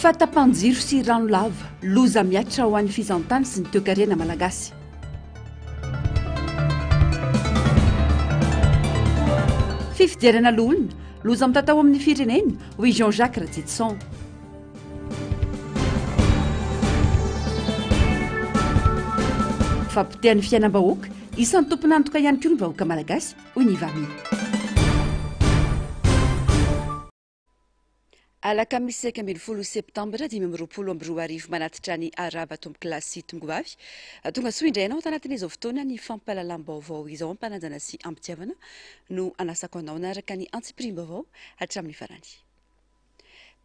Fahatapahan-jiro sy rano lava, loza mihatra ho an'ny fizahantany sy ny toekarena malagasy. Fifidianana loholona, loza mitatao amin'ny firenena, hoy Jean Jacques Ratsitison. Fahapotehan'ny fiainam-bahoaka, isan'ny tompon'antoka ihany koa ny vahoaka malagasy, hoy ny Vami. Alakamisy 11 septambra 2025 manatitra ny arahaba tompokolahy sy tongovavy. Tonga soa indray ianao tanatin'izao fotoana ny fampahalalam-baovao izao am-panajana sy am-pitiavana no anasako anao hanaraka ny antsipiriam-baovao hatramin'ny farany.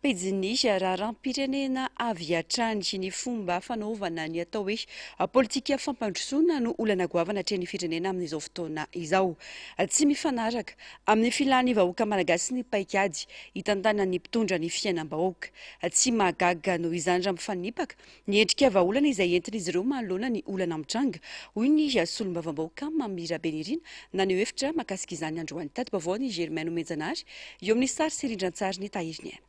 Pejin'ny raharaham-pirenena avy hatrany. Ny fomba fanaovana ny atao hoe politika fampandrosoana no olana goavana atrehin'ny firenena amin'izao fotoana izao. Tsy mifanaraka amin'ny filan'ny vahoaka malagasy ny paikady hitantanan'ny mpitondra ny fiainam-bahoaka. Tsy mahagaga noho izany raha mifanipaka ny endrika vahaolana izay entin'izy ireo manoloana ny olana mitranga, hoy ny solombavambahoaka Mamy Rabenirina naneho hevitra mahakasika izany androany. Tati-baovao an'i Germain Nomenjanahary eo amin'ny sary sy rindran-tsarin'i Tahiry Ny Aina.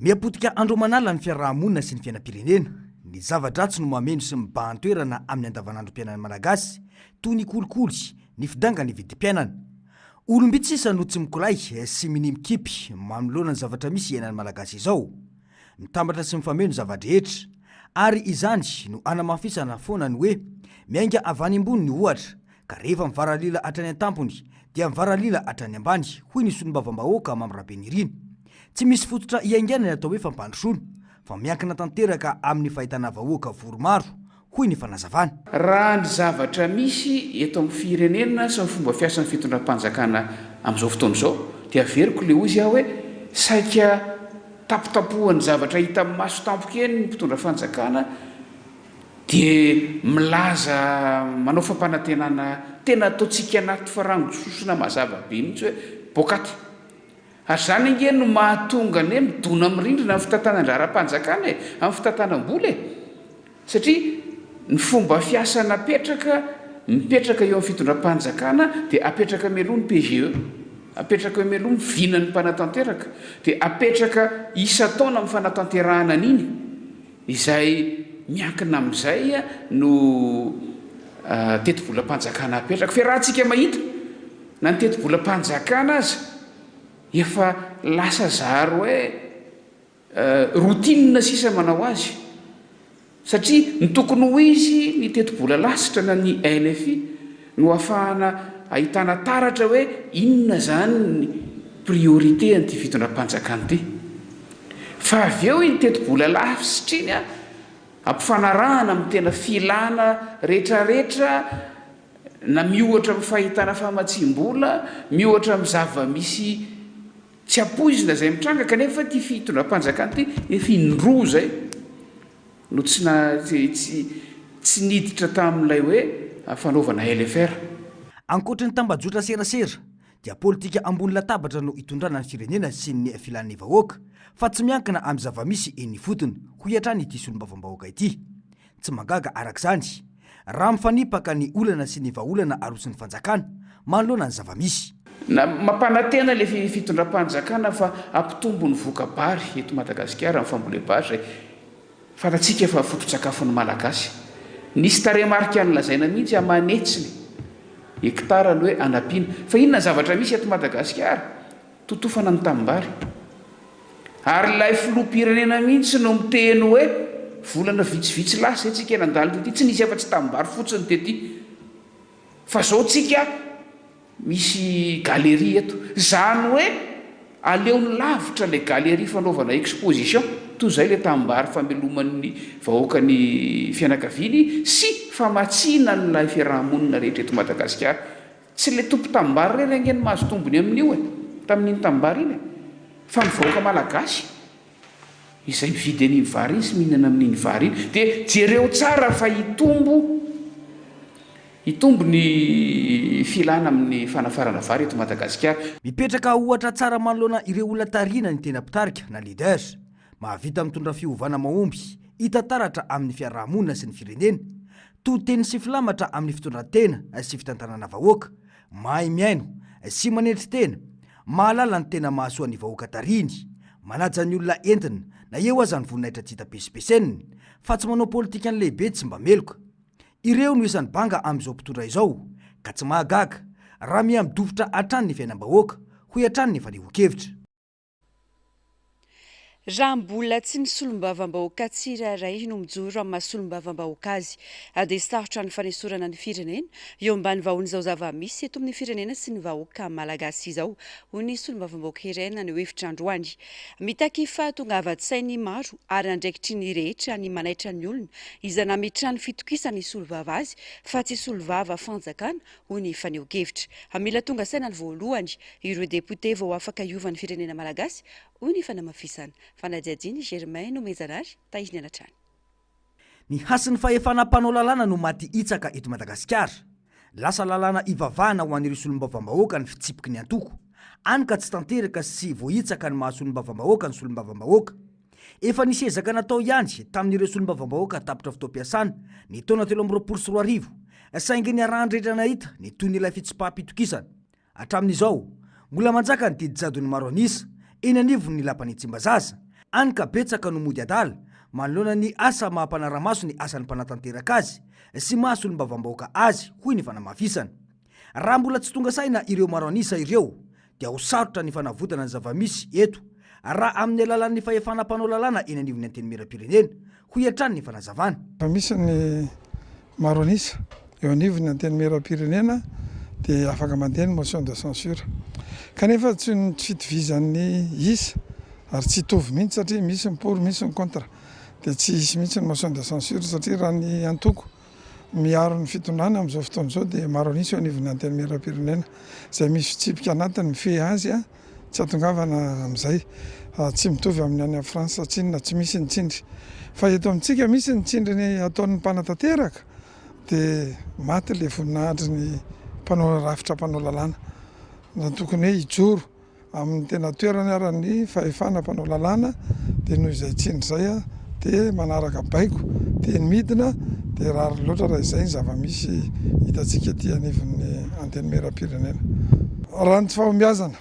Miha-potika andro aman'alina ny fiaraha-monina sy ny fiainam-pirenena. Ny zava-dratsy no mameno sy mibahan-toerana amin'ny andavanandrom-piainan'ny Malagasy, toy ny kolikoly, ny fidangan'ny vidim-piainana. Olom-bitsy sisa no tsy mikolay sy minia mikipy manoloana ny zavatra misy iainan'ny Malagasy izao. Mitambatra sy mifameno ny zava-drehetra. Ary izany no anamafisana foana ny hoe, miainga avy any ambony ny ohatra, ka rehefa mivaralila hatrany an-tampony dia mivaralila hatrany ambany, hoy ny solombavambahoaka Mamy Rabenirina. Tsy misy fototra iaingana ny atao hoe fampandrosoana, fa miankina tanteraka amin'ny fahitana vahoaka vory maro, hoy ny fanazavana. Raha ny zavatra misy eto amin'ny firenena sy ny fomba fiasan'ny fitondram-panjakana amin'izao fotoana izao dia averiko ilay hozy aho hoe saika tapotapohan'ny zavatra hita amin'ny maso tampoka eny ny mpitondra fanjakana dia milaza manao fampanantenana tena ataontsika anaty farango sosona mazava be mihitsy hoe poakaty. Ary izany ange no mahatonga ny hoe midona amin'ny rindrina amin'ny fitantanan-draharaham-panjakana e, amin'ny fitantanam-bola e. Satria ny fomba fiasa napetraka, mipetraka eo amin'ny fitondram-panjakana dia apetraka mialoha ny PGE, apetraka eo mialoha ny vinan'ny mpanatanteraka, dia apetraka isan-taona amin'ny fanatanterahana an'iny, izay miankina amin'izay no tetibolam-panjakana apetraka. Fa iarahantsika mahita, na ny tetibolam-panjakana aza efa lasa zary hoe routine sisa manao azy satria ny tokony ho izy ny tetibola lasitra na ny LFI no ahafahana ahitana taratra hoe inona izany ny priorité an'ity fitondram-panjakana ity. Fa avy eo iny tetibola lasitra iny ampifanarahana amin'ny tena filana retraretra na miohatra amin'ny fahitana famatsiam-bola, miohatra amin'ny zava-misy tsy ampoizina izay mitranga kanefa ity fitondram-panjakana ity efa indroa izay no tsy na tsy tsy niditra tamin'ilay hoe fanaovana LFR. Ankoatry ny tambajotra serasera dia politika ambony latabatra no itondrana ny firenena sy ny filan'ny vahoaka fa tsy miankina amin'ny zava-misy eny ifotony, hoy hatrany ity solombavambahoaka ity. Tsy mahagaga araka izany raha mifanipaka ny olana sy ny vahaolana aroson'ny fanjakana manoloana ny zava-misy. Na mampanantena ilay fitondram-panjakana fa hampitombo ny voka-bary eto Madagasikara amin'ny fambolem-bary izay fantatsika fa foto-tsakafon'ny Malagasy. Nisy tarehimarika nolazaina mihitsy aman'hetsiny hektara ny hoe hanampiana. Fa inona ny zavatra misy eto Madagasikara? Totofana ny tanimbary. Ary ilay filoham-pirenena mihitsy no miteny hoe volana vitsivitsy lasa izay tsika nandalo tety, tsy nisy afa-tsy tanimbary fotsiny tety. Fa izao tsika misy galerie eto. Izany hoe aleony lavitra ilay galerie fanaovana exposition toy izay ilay tanimbary fameloman'ny vahoaka ny fianakaviany sy famatsiana an'ilay fiaraha-monina rehetra eto Madagasikara. Tsy ilay tompon-tanimbary irery ange no mahazo tombony amin'io e, tamin'iny tanimbary iny e, fa ny vahoaka malagasy izay mividy an'iny vary iny sy mihinana amin'iny vary iny. Dia jereo tsara fa hitombo, hitombo ny filana amin'ny fanafarana vary eto Madagasikara. Mipetraka ohatra tsara manoloana ireo olona tarihina ny tena mpitarika na leader. Mahavita mitondra fiovana mahomby hita taratra amin'ny fiarahamonina sy ny firenena. To teny sy filamatra amin'ny fitondran-tena sy fitantanana vahoaka, mahay mihaino sy manetry tena, mahalala ny tena mahasoa ny vahoaka tarihiny, Manaja ny olona entina, na eo aza ny voninahitra tsy hita pesipesenina, fa tsy manao politikan'ny lehibe tsy mba meloka. Ireo no isan'ny banga amin'izao mpitondra izao, ka tsy mahagaga raha miha midofotra hatrany ny fiainam-bahoaka, hoy hatrany ny fanehoan-kevitra. Raha mbola tsy ny solombavambahoaka tsirairay no mijoro amin'ny maha solombavambahoaka azy dia sarotra ny fanesorana ny firenena eo ambany vahoan'izao zava-misy eto amin'ny firenena sy ny vahoaka malagasy izao, hoy ny solombavambahoaka iray naneho hevitra androany. Mitaky fahatongavan-tsain'ny maro ary andraikitry ny rehetra ny manaitra ny olona izay nametrahany fitokisana hisolovava azy fa tsy hisolovava fanjakana, hoy ny fanehoan-kevitra. Mila tonga saina ny voalohany ireo depiote vao afaka hiova ny firenena malagasy, hoy ny fanamafisana. Fanadihadiana i Germain Nomenjanahary, Tahiry ny Anatrany. Ny hasin'ny fahefana mpanao lalàna no maty hitsaka eto Madagasikara. Lasa lalàna ivavahana ho an'ireo solombavambahoaka ny fitsipiky ny antoko. Any ka tsy tanteraka sy voahitsaka ny maha solombavambahoaka ny solombavambahoaka. Efa nisy ezaka natao ihany tamin'ireo solombavambahoaka tapitra fotoam-piasana ny taona 2023, saingy niarahan-drehetra nahita ny tohin'ilay fitsipaham-pitokisana. Hatramin'izao, mbola manjaka ny didy jadon'ny maro an'isa eny anivon'ny lapan'i Tsimbazaza, any ka betsaka no mody adala manoloana ny asa maha mpanara-maso ny asan'ny mpanatanteraka azy sy maha solombavambahoaka azy, hoy ny fanamafisana. Raha mbola tsy tonga saina ireo maro an'isa ireo dia ho sarotra ny fanavotana ny zava-misy eto raha amin'ny alalan'ny fahefana mpanao lalàna eny anivon'ny Antenimierampirenena, hoy hatrany ny fanazavana. Raha misy ny maro an'isa eo anivon'ny Antenimierampirenena dia afaka mandeha ny motion de censure. Kanefa tsy ny tsy fitovizan'ny isa ary tsy hitovy mihitsy satria misy ny pour misy ny contre dia tsy hisy mihitsy ny motion de censure satria raha ny antoko miaro ny fitondrana amin'izao fotoana izao dia maro an'isa eo anivon'ny Antenimierampirenena izay misy fitsipika anatiny mifehy azy tsy hahatongavana amin'izay. Tsy mitovy amin'ny any France tsinona tsy misy ny tsindry fa eto amintsika misy ny tsindriny ataon'ny mpanatanteraka dia maty ilay voninahitry ny mpanao rafitra mpanao lalàna na tokony hoe hijoro Amin'ny tena toerany ara ny fahefana mpanao lalàna dia noho izay tsindry izay dia manaraka baiko teny midina dia rariny loatra raha izay ny zava-misy hitantsika ety anivon'ny Antenimierampirenena. Raha ny tsy fahombiazana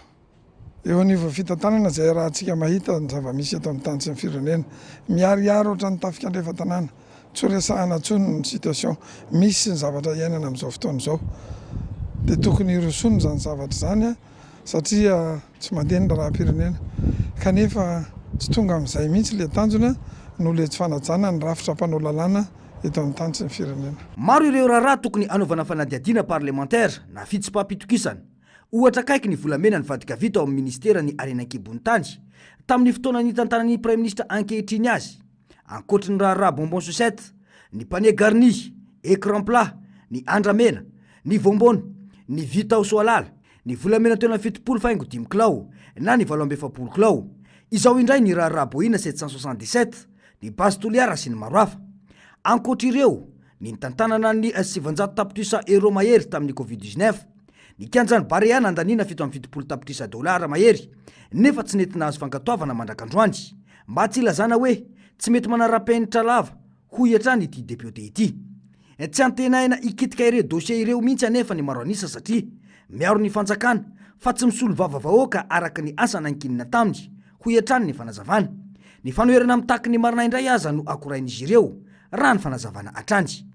eo anivon'ny fitantanana izay iarahantsika mahita ny zava-misy eto amin'ny tany sy ny firenena, miharihary ohatran'ny tafika andrefan-tanàna, tsy ho resahana intsony ny situation misy sy ny zavatra iainana amin'izao fotoana izao dia tokony hirosoana izany zavatra izany. satria tsy mandeha ny raharaham-pirenena kanefa tsy tonga amin'izay mihitsy ilay tanjona noho ilay tsy fanajana ny rafitra mpanao lalàna eto amin'ny tany sy ny firenena. Maro ireo raharaha tokony hanaovana fanadihadiana parlemantera na fitsipaham-pitokisana. Ohatra akaiky ny volamena nivadika vy tao amin'ny minisiteran'ny harena an-kibon'ny tany tamin'ny fotoana nitantanan'ny praiminisitra ankehitriny azy. Ankoatry ny raharaha bonbon sucette, ny panier garni, écran plat, ny andramena, ny voambony, ny vy tao Soalala, ny volamena telo amby 70 faingo dimy kilao na ny 48 kilao. Izao indray ny raharaha Boina 777, ny Base Toliara sy ny maro hafa. Ankoatr'ireo, ny nitantanana ny 900 tapitrisa euros mahery tamin'ny Covid 19, ny kianjan'i Barea nandaniana 77 tapitrisa dolara mahery nefa tsy nety nahazo fankatoavana mandrak'androany. Mba tsy ilazana hoe tsy mety manara-penitra lava, hoy hatrany ity depiote ity. Tsy antenaina hikitika ireo dossier ireo mihitsy anefa ny maro an'isa satria miaro ny fanjakana fa tsy misolo vava vahoaka araka ny asa nankinina taminy, hoy hatrany ny fanazavana. Ny fanoherana mitaky ny marina indray aza no akorain'izy ireo, raha ny fanazavana hatrany.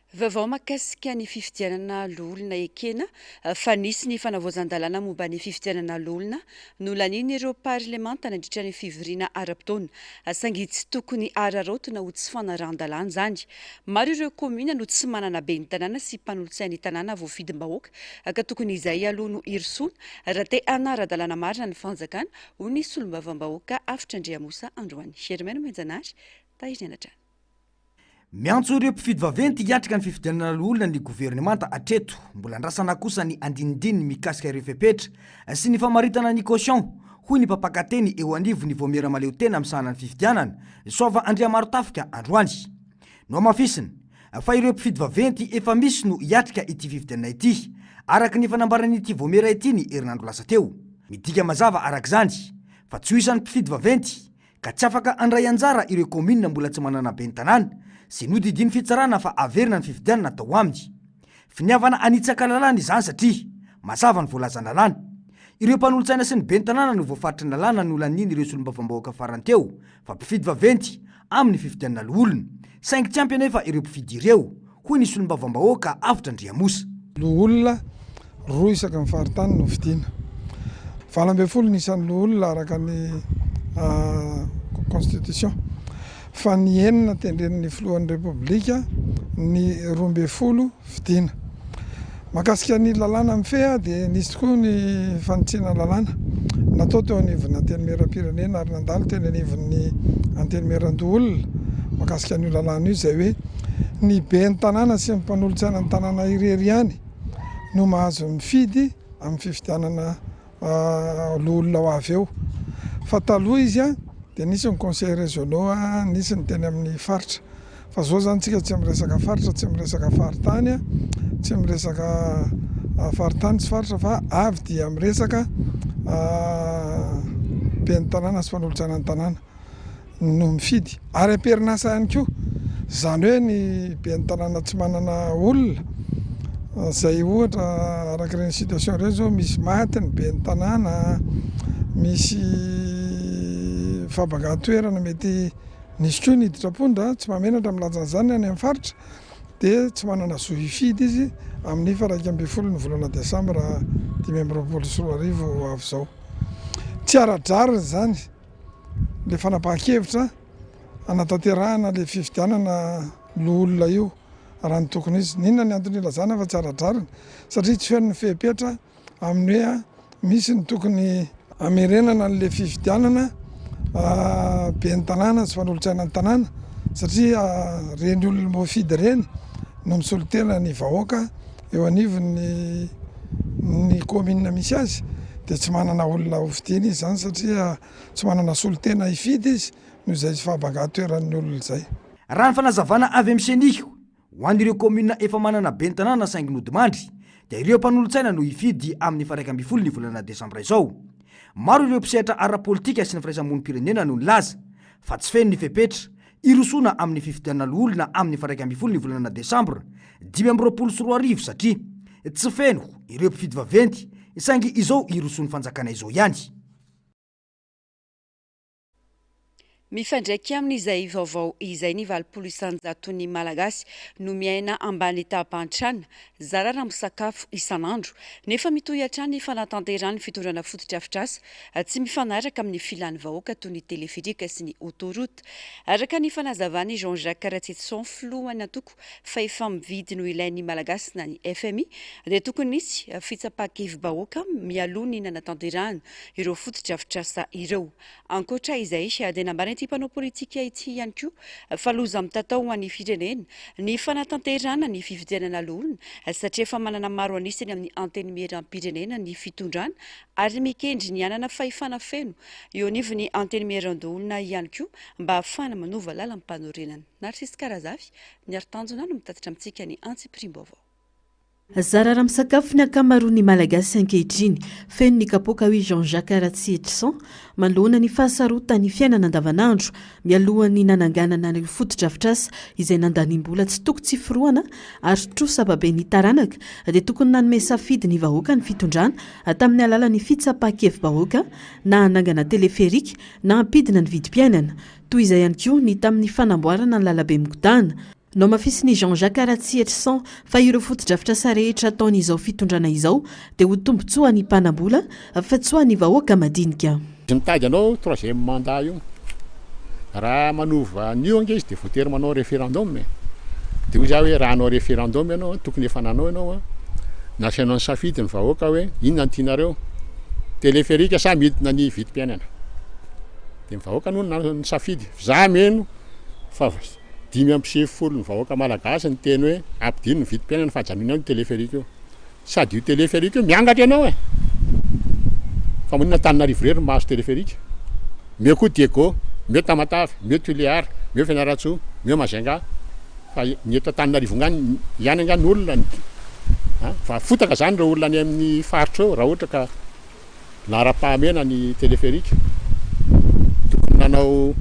Vaovao mahakasika ny fifidianana loholona Ekena fa nisy ny fanavaozan-dalàna momba ny fifidianana loholona nolanian'ireo parlemanta nandritra ny fivoriana ara-potoana, saingy tsy tokony araraotina ho tsy fanarahan-dalàna izany. Maro ireo kaominina no tsy manana ben'ny tanàna sy mpanolotsain'ny tanàna voafidim-bahoaka ka tokony izay aloha no hirosoana raha te hanara-dalàna marina ny fanjakana, hoy ny solombavambahoaka Avotra Andriamosa androany. Germaine Menjanary, Tahiry Andrana. Miantso ireo mpifidy vaventy hiatrika ny fifidianana loholona ny governemanta hatreto. Mbola andrasana kosa ny andinindininy mikasika ireo fepetra sy ny famaritana ny caution, hoy ny mpampakateny eo anivon'ny vaomiera mahaleotena misahana ny fifidianana, Soava Andriamarotafika, androany. Nohamafisiny fa ireo mpifidy vaventy efa misy no hiatrika ity fifidianana ity, araka ny efa nambaran'ity vaomiera ity ny herinandro lasa teo. Midika mazava araka izany fa tsy ho isan'ny mpifidy vaventy ka tsy afaka handray anjara ireo kaominina mbola tsy manana ben'ny tanàna sy nodidian'ny fitsarana fa averina ny fifidianana atao aminy. Finiavana hanitsaka lalàna izany satria mazava ny voalazan-dalàna. Ireo mpanolotsaina sy ny ben'ny tanàna no voafaritry ny lalàna nolanian'ireo solombavambahoaka farany teo fa mpifidy vaventy amin'ny fifidianana loholona. Saingy tsy ampy anefa ireo mpifidy ireo, hoy ny solombavambahoaka Avotra Andriamosa. Loholona roa isaky ny faritany no fidiana. 18 ny isan'ny loholona araka ny constitution. Fa ny enina tendren'ny filohan'ny Repoblika, ny 12 fidiana. Mahakasika ny lalàna mifehy dia nisy tokoa ny fanitsiana lalàna natao teo anivon'ny Antenimierampirenena ary nandalo teny anivon'ny Antenimierandoholona mahakasika an'io lalàna io izay hoe ny ben'ny tanàna sy ny mpanolotsaina ny tanàna irery ihany no mahazo mifidy amin'ny fifidianana loholona ho avy eo. Fa taloha izy dia nisy ny conseils régionaux, nisy ny teny amin'ny faritra. Fa zao zany tsika tsy miresaka faritra, tsy miresaka faritany, tsy miresaka faritany sy faritra fa avy dia miresaka ben'ny tanàna sy mpanolotsaina ny tanàna no mifidy. Ary am-perinasa ihany koa, izany hoe ny ben'ny tanàna tsy manana olona, izay ohatra araka ireny situation ireny zao misy maty ny ben'ny tanàna, misy fahabangan-toerana mety Nisy koa niditra am-ponja, tsy mahamenatra milaza an'izany any amin'ny faritra, dia tsy manana zo hifidy izy amin'ny faha 11 ny volana desambra 2025 ho avy izao. Tsy ara-drariny izany ilay fanapahan-kevitra hanatanterahana ilay fifidianana loholona io raha ny tokony ho izy. N'inona ny antony ilazana fa tsy ara-drariny? Satria tsy feno ny fepetra amin'ny hoe misy ny tokony hamerenana an'ilay fifidianana ben'ny tanàna sy mpanolotsaina ny tanàna satria ireny olona voafidy ireny no misolo tena ny vahoaka eo anivon'ny ny kaominina misy azy dia tsy manana olona hofidiana izy izany satria tsy manana solontena hifidy izy noho izay fahabangan-toeran'ny olona izay. Raha ny fanazavana avy amin'ny Ceni, Ho an'ireo kaominina efa manana ben'ny tanàna saingy nodimandry dia ireo mpanolotsaina no hifidy amin'ny faha 11 ny volana desambra izao. Maro ireo mpisehatra ara-politika sy ny firaisamonim-pirenena no nilaza fa tsy feno ny fepetra hirosoana amin'ny fifidianana loholona amin'ny faha 11 ny volana desambra 2025 satria tsy feno ireo mpifidy vaventy saingy izao hirosoan'ny fanjakana izao ihany. Mifandraika amin'izay vaovao izay ny 80 isan-jaton'ny Malagasy no miaina ambany taham-pahantrana, zara raha misakafo isan'andro. Nefa mitohy hatrany ny fanatanterahan'ny fitondrana fotodrafitrasa tsy mifanaraka amin'ny filan'ny vahoaka toy ny teleferika sy ny autoroute. Araka ny fanazavan'i Jean Jacques Ratsietison, filohan'ny antoko Fahefa-mividy no ilain'ny Malagasy na ny FMI, dia tokony nisy fitsapan-kevi-bahoaka mialoha ny nanatanterahana ireo fotodrafitrasa ireo. Ankoatra izay dia nambaran'ity mpanao politika ity ihany koa fa loza mitatao ho an'ny firenena ny fanatanterahana ny fifidianana loholona satria efa manana maro an'isa eny amin'ny Antenimierampirenena ny fitondrana ary mikendry ny hanana fahefana feno eo anivon'ny Antenimierandoholona ihany koa mba hahafahana manova lalampanorenana. Narcisque Karazafy, Niaritanjona no mitatitra amintsika ny antsipiriam-baovao. Zara raha misakafo ny ankamaroan'ny Malagasy ankehitriny. Feno ny kapoaka hoy Jean Jacques Ratsietison manoloana ny fahasarotan'ny fiainana andavanandro mialohan'ny nananganana ireo fotodrafitrasa izay nandaniam-bola tsy toko tsy forohana ary trosa baben'ny taranaka dia tokony nanome safidy ny vahoaka ny fitondrana tamin'ny alalan'ny fitsapan-kevi-bahoaka na hanangana teleferika na hampidina ny vidim-piainana. Toy izay ihany koa ny tamin'ny fanamboarana ny lalabe migodàna. Nohamafisin'i Jean Jacques Ratsietison fa ireo fotodrafitrasa rehetra ataon'izao fitondrana izao dia ho tombontsoan'ny mpanambola fa tsy ho an'ny vahoaka madinika. Izy mitady hanao troisième mandat io. Raha manova an'io ange izy dia voatery manao référendum e. Dia hoy za hoe raha hanao référendum ianao an, tokony efa nanao ianao an, nasainao nisafidy ny vahoaka hoe inona no tianareo, téléphérique sa midina ny vidim-piainana. Dia ny vahoaka no nisafidy. Za mino fa 95 ny vahoaka malagasy niteny hoe ampidino ny vidim-piainana fa ajanony ao io téléphérique io. Sady io téléphérique io miangatra ianao e! Fa maninona Antananarivo irery no mahazo téléphérique? Meo koa Diego, meo Tamatave, meo Tuléar, meo Fianarantsoa, meo Majunga. Fa ny eto Antananarivo ihany angaha ny olona an! Fa fotaka izany ireo olona any amin'ny faritra eo raha ohatra ka Laharam-pahamehana ny téléphérique. Tokony nanao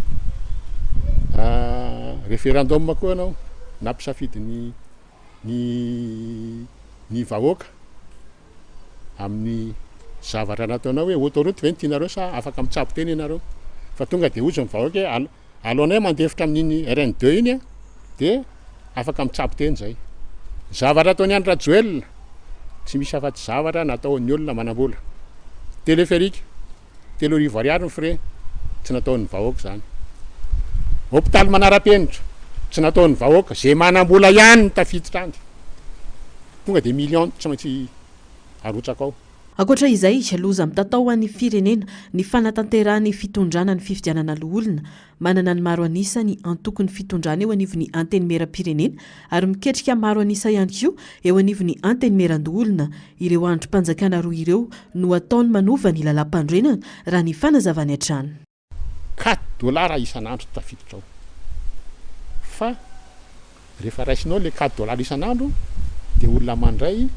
référendum koa ianao nampisafidy ny ny ny vahoaka amin'ny zavatra nataonao hoe autoroute ve no tianareo sa afaka mitsabo tena ianareo fa tonga dia hozy ny vahoaka hoe aleonay mandefitra amin'iny RN deux iny dia afaka mitsabo tena izay. Ny zavatra ataon'i Andry Rajoelina tsy misy afa-tsy zavatra nataon'ny olona manam-bola. Téléphérique, 3000 ariary ny frais, tsy nataon'ny vahoaka izany. Hopitaly manara-penitra, tsy nataon'ny vahoaka, izay manam-bola ihany no tafiditra any. Tonga dia millions tsy maintsy arotsaka ao. Ankoatra izay, loza mitatao ho an'ny firenena ny fanatanterahan'ny fitondrana ny fifidianana loholona. Manana ny maro an'isa ny antokon'ny fitondrana eo anivon'ny Antenimierampirenena ary miketrika maro an'isa ihany koa eo anivon'ny Antenimierandoholona. Ireo andrim-panjakana roa ireo no ataony manova ny lalàmpanorenana, raha ny fanazavany hatrany. Quatre dollars isan'andro tafiditra ao. Fa rehefa raisinao le quatre dollars isan'andro dia olona mandray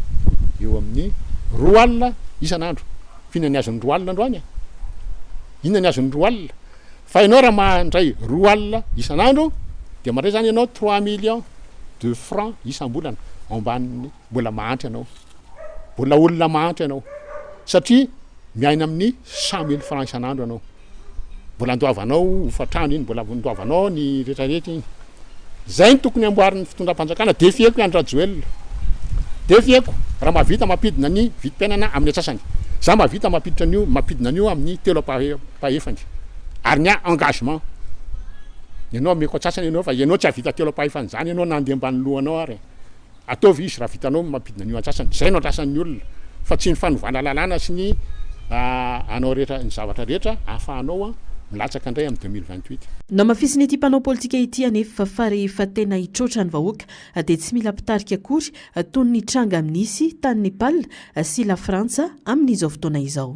eo amin'ny 20 alina isan'andro. Fa inona ny azon'ny 20 alina androany e? Inona ny azon'ny 20 alina? Fa ianao raha mandray 20 alina isan'andro dia mandray zany ianao 3 millions de francs isam-bolana ao ambanin'ny mbola mahantra ianao. Mbola olona mahantra ianao satria miaina amin'ny 100 000 francs isan'andro ianao. Mbola andoavanao hofantrano iny, mbola andoavanao ny rehetra rehetra iny. Zay no tokony amboarin'ny fitondram-panjakana, defieko i Andry Rajoelina. Defieko raha mahavita mampidina ny vidim-piainana amin'ny atsasany. Za mahavita mampiditra an'io, mampidina an'io amin'ny telo ampahefany. Ary ny ahy engagement. Ny anao ameko atsasany ianao fa ianao tsy hahavita telo ampahefany zany ianao na andeha ambany lohanao ary. Ataovy izy raha vitanao ny mampidina an'io antsasany. Izay no andrasan'ny olona fa tsy ny fanovana lalàna sy ny anao rehetra ny zavatra rehetra ahafahanao milatsaka indray amin'ny 2028. Nohamafisin'ity mpanao politika ity anefa fa rehefa tena hitroatra ny vahoaka dia tsy mila mpitarika akory toy ny tranga misy tany Nepal sy Lafrantsa amin'izao fotoana izao.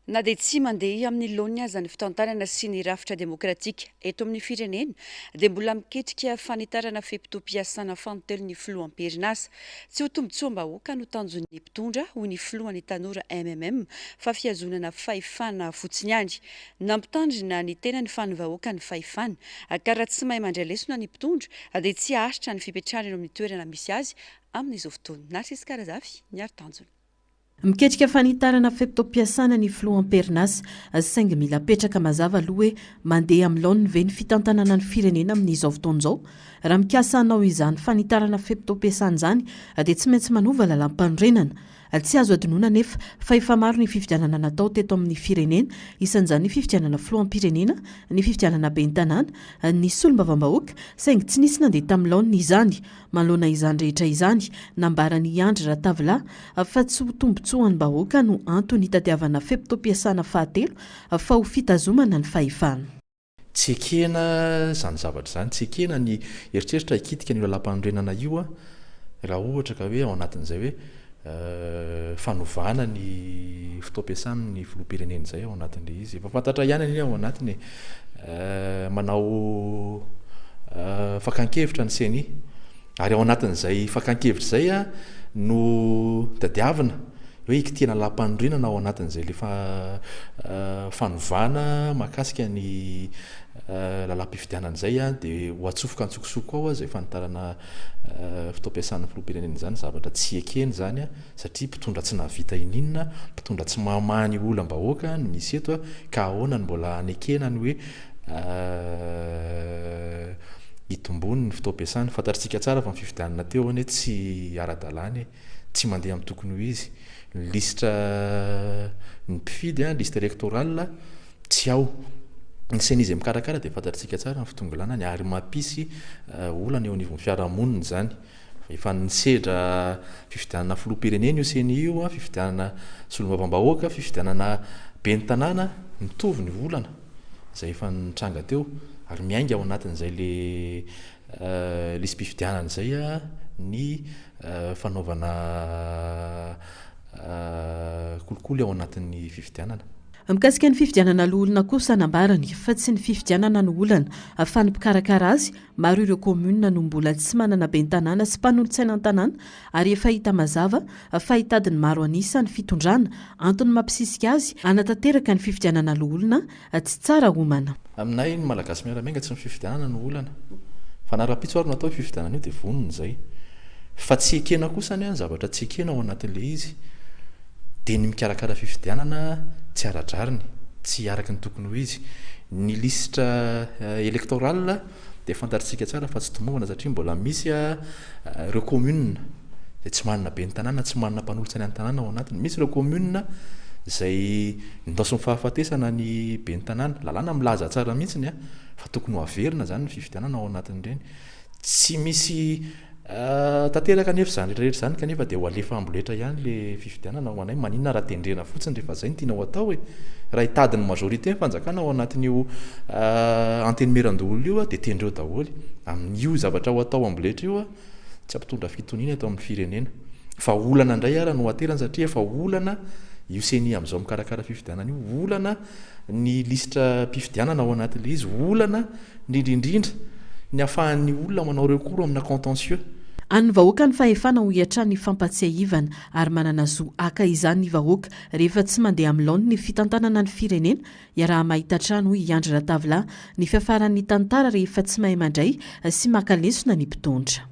Na dia tsy mandeha amin'ny laoniny aza ny fitantanana sy ny rafitra demokratika eto amin'ny firenena dia mbola miketrika fanitarana fe-potoam-piasana fanintelony ny filoha am-perinasa. Tsy ho tombontsoam-bahoaka no tanjon'ny mpitondra, hoy ny filohan'ny tanora MMM, fa fihazonana fahefana fotsiny ihany. Nampitandrina ny tenany fa ny vahoaka ny fahefana, ka raha tsy mahay mandray lesona ny mpitondra dia tsy haharitra ny fipetrahany eo amin'ny toerana misy azy amin'izao fotoana. Narcisque Razafy, niaro tanjona. Miketrika fanitarana fe-potoam-piasana ny filoha am-perinasa, saingy mila apetraka mazava aloha hoe mandeha amin'ny laoniny ve ny fitantanana ny firenena amin'izao fotoana izao? Raha mikasa hanao izany fanitarana fe-potoam-piasana izany dia tsy maintsy manova lalàmpanorenana. Tsy azo adinoina anefa fa efa maro ny fifidianana natao teto amin'ny firenena, isan'izany ny fifidianana filoham-pirenena, ny fifidianana ben'ny tanàna, ny solombavambahoaka, saingy tsy nisy nandeha tamin'ny laoniny izany. Manoloana izany rehetra izany, nambaran'i Andry Ratavilahy fa tsy ho tombontsoan'ny-bahoaka no antony hitadiavana fe-potoam-piasana fahatelo fa ho fitazomana ny fahefana. Tsy ekena izany zavatra izany, tsy ekena ny eritreritra hikitika an'io lalàmpanorenana io raha ohatra ka hoe ao anatin'izay hoe fanovana ny fotoam-piasan'ny filoham-pirenena izay ao anatin'ilay izy. Efa fantatra ihany anie ao anatiny e. Manao fakan-kevitra ny ceni ary ao anatin'izay fakan-kevitra izay no tadiavina hoe hikitihana lalàmpanorenana ao anatin'izay le fanovana mahakasika ny lalàm-pifidianana izay dia ho atsofoka antsokosoko ao izay fanitarana fotoam-piasan'ny filoham-pirenena izany, zavatra tsy ekena izany satria mpitondra tsy nahavita ininona, mpitondra tsy mahamaha ny olam-bahoaka no misy eto ka ahoana no mbola hanekena ny hoe hitomboany ny fotoam-piasany. Fantatritsika tsara fa ny fifidianana teo anie tsy ara-dalàna e, tsy mandeha amin'ny tokony ho izy. Ny lisitra ny mpifidy, liste électorale, Tsy ao. Ny ceni izay mikarakara dia fantatritsika tsara ny fitongilanany ary mampisy olana eo anivon'ny fiarahamonina izany. Efa nisedra fifidianana filoham-pirenena io ceni io, fifidianana solombavambahoaka, fifidianana ben'ny tanàna, mitovy ny olana izay efa nitranga teo ary miainga ao anatin'izay le lisi-pifidianana izay ny fanaovana kolikoly ao anatin'ny fifidianana. Mikasika ny fifidianana loholona kosa, nambarany fa tsy ny fifidianana no olana fa ny mpikarakara azy, maro ireo kaominina no mbola tsy manana ben'ny tanàna sy mpanolotsaina an-tanàna ary efa hita mazava fa hitady ny maro an'isa ny fitondrana, antony mampisisika azy hanatanteraka ny fifidianana loholona tsy tsara omana. Aminay ny Malagasy miara-miainga tsy ny fifidianana no olana fa na rahampitso ary no atao io fifidianana io dia vonona izay fa tsy ekena kosa anie ny zavatra tsy ekena ao anatin'ilay izy. Dia ny mikarakara fifidianana tsy ara-drariny, tsy araka ny tokony ho izy. Ny lisitra électorale dia fantatritsika tsara fa tsy tomombana satria mbola misy ireo commune izay tsy manana ben'ny tanàna, tsy manana mpanolotsaina ny tanàna ao anatiny. Misy ireo commune izay nindaosin'ny fahafatesana ny ben'ny tanàna. Lalàna milaza tsara mihitsy fa tokony ho averina izany ny fifidianana ao anatin'ireny. Tsy misy tanteraka anefa izany rehetra izany kanefa dia ho alefa amboletra ihany ilay fifidianana ho anay. Maninona raha tendrena fotsiny rehefa izay no tiana ho atao e? Raha hitady ny majorité ny fanjakana ao anatin'io antenimierandoholona io dia tendreo daholo. Amin'io zavatra ho atao amboletra io tsy hampitondra fitoniana eto amin'ny firenena. Fa olana indray ara no aterany satria efa olana io ceni amin'izao mikarakara fifidianana io, olana ny lisitra mpifidianana ao anatin'ilay izy, olana Indrindra indrindra ny ahafahan'ny olona manao recours amina contentieux. An'ny vahoaka ny fahefana hoy hatrany ny fampatsiahivana ary manana zo haka izany ny vahoaka rehefa tsy mandeha amin'ny laoniny ny fitantanana ny firenena, iaraha-mahita hatrany hoy i Andry Ratavilahy ny fiafaran'ny tantara rehefa tsy mahay mandray sy maka lesona ny mpitondra.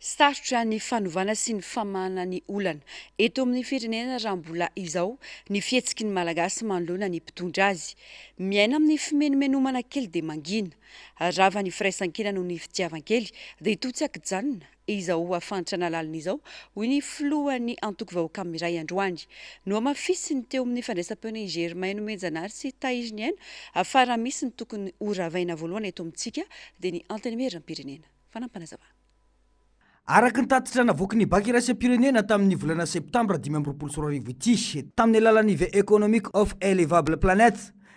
Sarotra ny fanovana sy ny famahana ny olana eto amin'ny firenena raha mbola izao ny fihetsiky ny Malagasy manoloana ny mpitondra azy. Miaina amin'ny fimenomenomana kely dia mangina. Rava ny firaisankina noho ny fitiavan-kely dia toa tsy ankijanona izao fahantrana lalina izao, hoy ny filohan'ny antoko Vahoaka Miray androany. Nohamafisiny teo amin'ny fandraisam-peon'i Germain Nomenjanahary sy Tahiriniaina fa raha misy ny tokony horavaina voalohany eto amintsika dia ny Antenimierampirenena. Fanampinazavana. Araka ny tatitra navoaky ny Banky Iraisam-pirenena tamin'ny volana septambra 2025 ity, tamin'ny alalan'ny The Economic of a Livable Planet,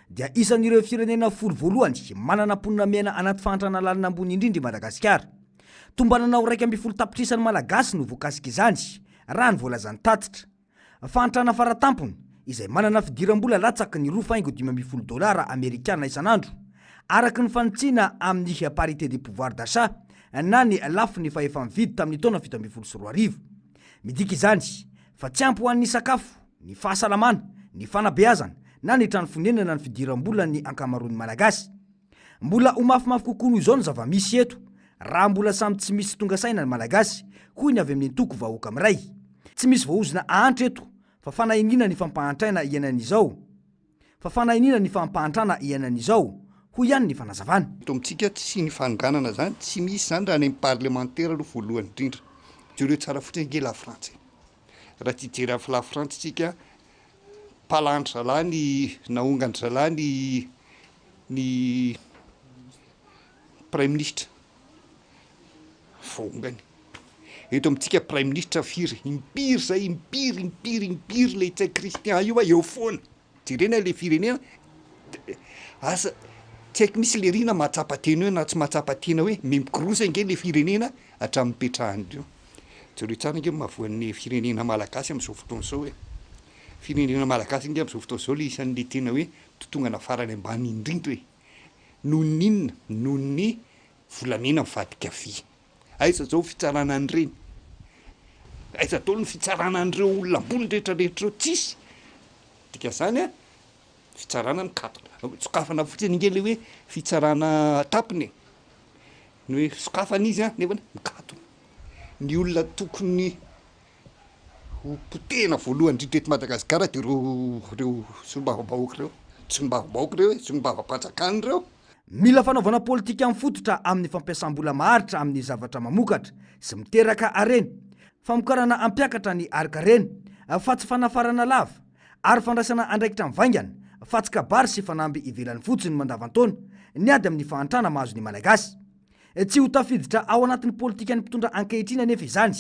dia isan'ireo firenena folo voalohany manana mponina miaina anaty fahantrana lalina ambony indrindra i Madagasikara. Tombanana ho 11 tapitrisa ny Malagasy no voakasik'izany, raha ny voalazan'ny tatitra. Fahantrana faratampony, izay manana fidiram-bola latsaky ny roa faingo 15 dolara amerikana isan'andro, araka ny fanitsiana amin'ny parité de pouvoir d'achat na ny lafiny fahefa-mividy tamin'ny taona 2017. Midika izany fa tsy ampy ho an'ny sakafo, ny fahasalamana, ny fanabeazana na ny trano fonenana ny fidiram-bolan'ny ankamaroan'ny Malagasy. Mbola ho mafimafy kokoa noho izao ny zava-misy eto raha mbola samy tsy misy tonga saina ny Malagasy, hoy ny avy amin'ny antoko Vahoaka Miray. Tsy misy voaozona hahantra eto fa fanahiniana ny fampahantraina iainan'izao fa fanahiniana ny fampahantrana iainan'izao, hoy ihany ny fanazavana. Eto amintsika tsy ny fanonganana zany tsy misy zany raha any amin'ny parlemantera aloha voalohany indrindra. Jereo tsara fotsiny ange la Frantsa e. Raha tsy hijery an'i la Frantsa tsika, palan-dry zalahy ny naongan-dry zalahy ny ny praiminisitra voaongany. Eto amintsika praiminisitra firy? Impiry zay, impiry, impiry, impiry le Ntsay Christian io eo foana. Jerena le firenena, asa tsy haiko misy le ry na mahatsapa tena eo na tsy mahatsapa tena hoe mimikorosa ange le firenena hatramin'ny nipetrahan'ireo. Jereo tsara ange ny mahavoan'ny firenena malagasy amin'izao fotoana izao e. Firenena malagasy ange amin'izao fotoana izao le isan'le tena hoe totongana farany ambany indrindra e! Noho ny inona? Noho ny volamena mivadika vy. Aiza izao fitsarana an'ireny? Aiza daholo ny fitsarana an'ireo olona ambony rehetra rehetra ireo? Tsisy! Dikan'izany an, fitsarana mikatona. Sokafana fotsiny ange ilay hoe fitsarana tampony e! Ny hoe sokafana izy an, nefa mikatona. Ny olona tokony Ho potehina voalohany indrindra eto Madagasikara dia ireo ireo solombavambahoaka ireo. Tsy solombavambahoaka ireo e, solombavampanjakana ireo. Mila fanaovana politika mifototra amin'ny fampiasam-bola maharitra amin'ny zavatra mamokatra sy miteraka harena, famokarana hampiakatra ny harin-karena fa tsy fanafarana lava, ary fandraisana andraikitra mivaingana fa tsy kabary sy fanamby ivelany fotsiny mandavan-taona ny ady amin'ny fahantrana mahazo ny Malagasy. Tsy ho tafiditra ao anatin'ny politikan'ny mpitondra ankehitriny anefa izany,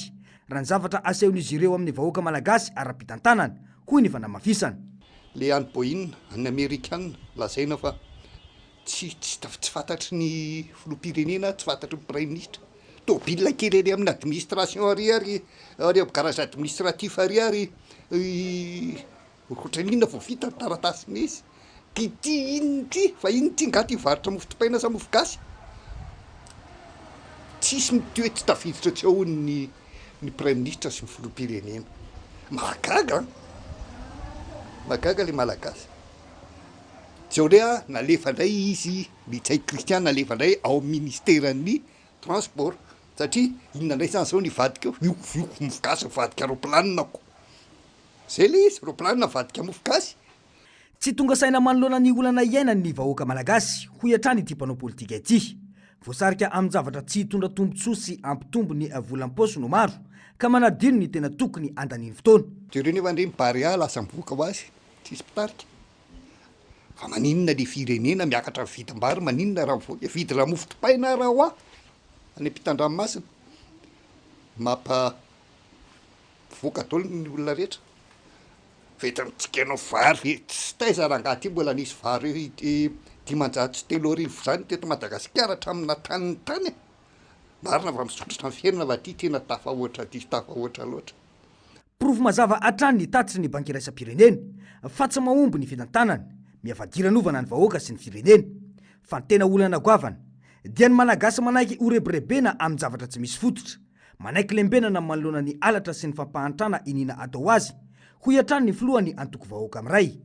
raha ny zavatra asehon'izy ireo amin'ny vahoaka malagasy ara-pitantanana, hoy ny fanamafisana. Le any Boeing, an'ny Amerikana, lazaina fa tsy tsy tsy fantatry ny filoham-pirenena, tsy fantatry ny praiminisitra. Tôbila kely ery amin'ny administration ary ary ary amin'ny garage administratif ary ary Ohatran'ny inona vao vita ny taratasy misy? Ty inona ity? Fa inona ity nga ty varotra mofo dipaina sa mofo gasy? Tsisy mety hoe tsy tafiditra tsy ao ny ny praiminisitra sy ny filoham-pirenena. Mahagaga an! Mahagaga le malagasy. Zao ndray an, nalefa ndray izy, ny Ntsay Christian nalefa ndray ao amin'ny ministeran'ny transport satria inona ndray zany zao ny hivadika eo? Io io mofo gasy mivadika ropilanina ko. Zay le izy, roplanina avadika mofo gasy. Tsy tonga saina manoloana ny olana iainany ny vahoaka malagasy, hoy hatrany ity mpanao politika ity. Voasarika amin-javatra tsy hitondra tombontsoa sy hampitombo ny volam-paosy no maro, ka manadino ny tena tokony handaniany fotoana. Jereo nefa ndry ny Barea lasa mivoaka ho azy, tsisy mpitarika. Fa maninona le firenena miakatra ny vidim-bary, maninona raha mivoaka e? Vidy raha mofo dipaina ara hoa any ampitan-dranomasina. Mampa mivoaka daholo ny olona rehetra. Fa eto amintsika ianao vary ve tsy taiza rangaha ty mbola nisy vary 3500 zany teto Madagasikara hatramin'ny natanin'ny tany e! Marina fa misondrotra ny fiainana fa ty tena tafahoatra diso tafahoatra loatra. Porofo mazava hatrany ny tatitry ny Banky Iraisam-pirenena fa tsy mahomby ny fitantanana, miha-fadiranovana ny vahoaka sy ny firenena. Fa ny tena olana goavana dia ny Malagasy manaiky horebirebena amin-javatra tsy misy fototra. Manaiky lembenana manoloana ny halatra sy ny fampahantrana iniana atao azy, hoy hatrany ny filohan'ny antoko Vahoaka Miray.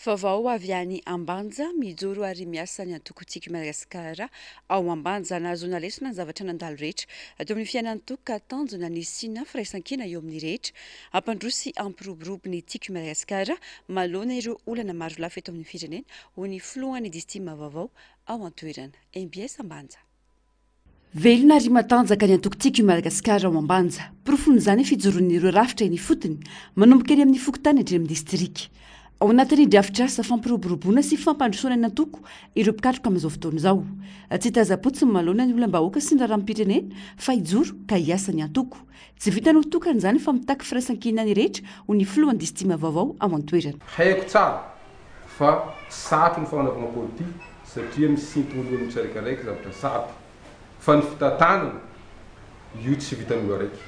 Vaovao avy any Ambanja, mijoro ary miasa ny antoko Tiako i Madagasikara ao Ambanja. Nahazoana lesona ny zavatra nandalo rehetra teo amin'ny fiainan'ny antoko ka tanjona ny hisiana firaisankina eo amin'ny rehetra. Hampandroso sy hampiroborobo ny Tiako i Madagasikara manoloana ireo olana marolafy eto amin'ny firenena, hoy ny filohan'ny Distim vaovao ao an-toerana. Mbs Ambanja. Velona ary matanjaka ny antoko Tiako i Madagasikara ao Ambanja. Porofon'izany ny fijoroan'ireo rafitra eny ifotony, manomboka eny amin'ny fokontany hatreny amin'ny distrika. Ao anatin'ny drafitrasa fampiroboroboana sy fampandrosoana ny antoko ireo mpikatroka amin'izao fotoana izao. Tsy hitazam-potsiny manoloana ny olam-bahoaka sy ny raharaham-pirenena fa hijoro ka hiasa ny antoko. Tsy vitan'ny ho tokana izany fa mitaky firaisankina ny rehetra, hoy ny filohan'ny Distima vaovao ao an-toerana. Haiko tsara fa sarotro ny fanaovana politika satria misintona olo tsiraikaraiky zavatra sarotra fa ny fitantanana io tsy vitan'olo araiky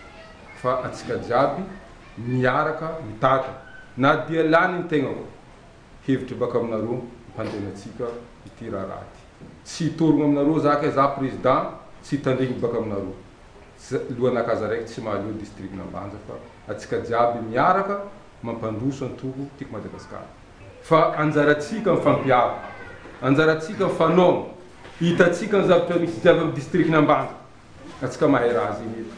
fa atsika jiaby miaraka mitantana na dia lany ny tegnako hevitra baka aminareo mpandena atsika ity raharaha ty tsy hitorogno aminareo za kay za président tsy hitandregny baka aminareo lohanakaza araiky tsy mahaleo district n'Ambanja fa atsika jiaby miaraka mampandroso antoko Tiako Madagasikara. Fa anjarantsika mifampiaro, anjarantsika mifanaona, hitantsika ny zavatra misy jiaby amin'ny district-n'Ambanja, antsika mahay raha zegny eto.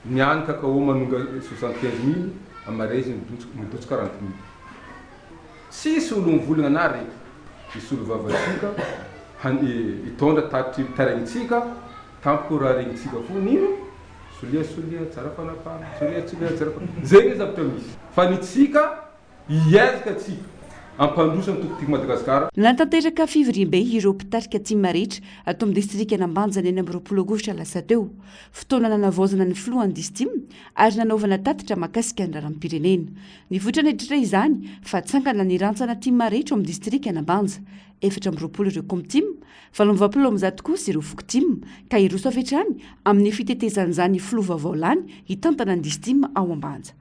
Ny any cacao manonga 75 mille, amaray izy midotso 40 mille. Tsisy olo mivolagna na raiky hisolo vava antsika, hitondra tatitry taraignintsika, tampoko raha regnintsika fo nino? Solia solia tsara fanapahana, solia solia tsara fanapahana, zegny zavatra misy. Fa ny tsika Hiezaka tsika hampandroso ny toko Tiako Madagasikara. Nanatanteraka fivoriambe ireo mpitarika tim rehetra ato amin'ny distrikan'Ambanja ny 26 aogositra lasa teo. Fotoana nanavaozana ny filohan'ny Distim ary nanaovana tatitra mahakasika ny raharaham-pirenena. Nivoitra nandritra izany fa tsangana ny rantsana tim rehetra ao amin'ny distrikan'Ambanja. 24 ireo Komtim, 188 kosa ireo Fokotim ka hiroso avy hatrany amin'ny fitetezan'izany filoha vaovao lany hitantana ny Distim ao Ambanja.